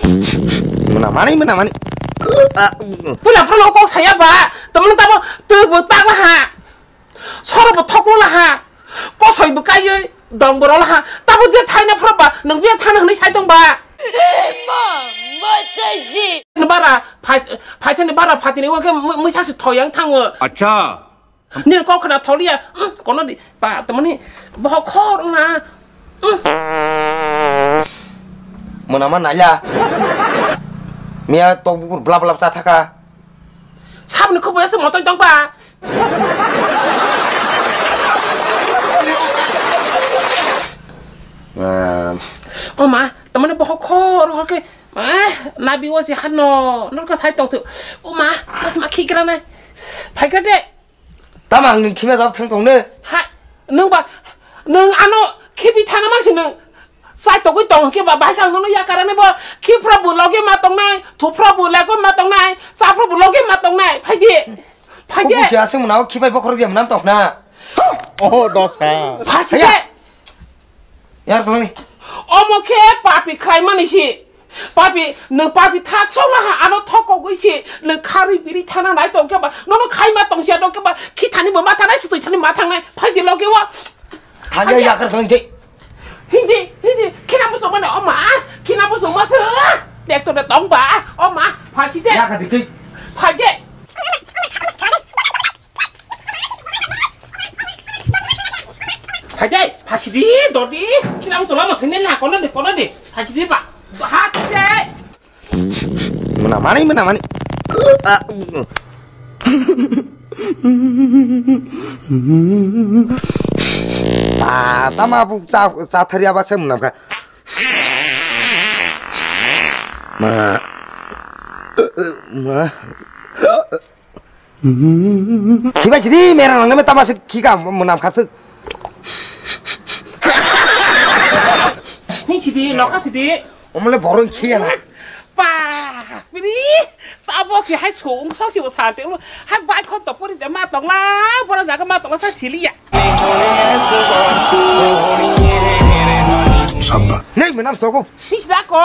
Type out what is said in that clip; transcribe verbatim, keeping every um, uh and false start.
Mwnamani, mwnamani. Pula phano kok saya ba. Temen tamo tebo tangla ha. Soro bo thoklo la ha. Kosoi bo kaiye dong bo rola ha. Tabo je thaina phro ba nang biya thana hwnwi sai tong ba. Bara phai phai thani bara phatini wake mui sasi thoyang thango. Acha. Nini kok khna tholiya, kono di, pa, temani, bohok khor na. Mona ma naiya. Miya tok bukur blap blap cha thaka. Sabni khubo ese motoi tong pa. O ma, temani bohok khor khor ke, nabi wasi hano, norka sai tong su. O ma, mas ma khigra nai. Phaikra de. Tamo ang nwng khima jawab thang tong ne? Ha, nwng ba, nwng ano khibi thana mangsi nwng. Sai togwi tong khe ba, bahai kang nono yakarani bo, khiphra bo loge ma tongnai, thuphra bo lego ma tongnai, chaphra bo loge ma tongnai. Phaidi, phaidi. Kuku sia sung mwnao khibai bokhorok ya mwnam tokna. Oh, dosa. Phaidi. Yar kwlangni. Omo khe papi khlaimani si. Papi, nwng papi thak sokla ha, ano thok kogwi si, nwng kharwi biri thana nai tong khe ba, nono khaima tong sia dok khe ba, khi thani bo ma thanai, sutwi thani ma thangnai, phai di loge o. Thangya yakar kwlang de. Hindi, hindi, khina bo sokma na, o ma, khina bo sokma se, tek to de tong ba, o ma, phai si de. Yakar di kei. Phai de. Phaidi, phaidi, dodi. Kina ang tolama thene na, kono de, kono de. Phaidi ba. Phaidi. Mwnamani, mwnamani. Ta, tama bu cha, cha thari aba se mwnam kha. Ma. Ma. Khibai sidi merang nang neme tama se khika mwnam khasuk. Hing sidi, nokha sidi. Omle borong khiya na. Pa, bini, ta bok si hai sung sok si sa te. Hai bai khon to pori de ma tong la, bora jaga ma tong la sa siliya. Sabba. Nei mwnam soko. Sis da ko.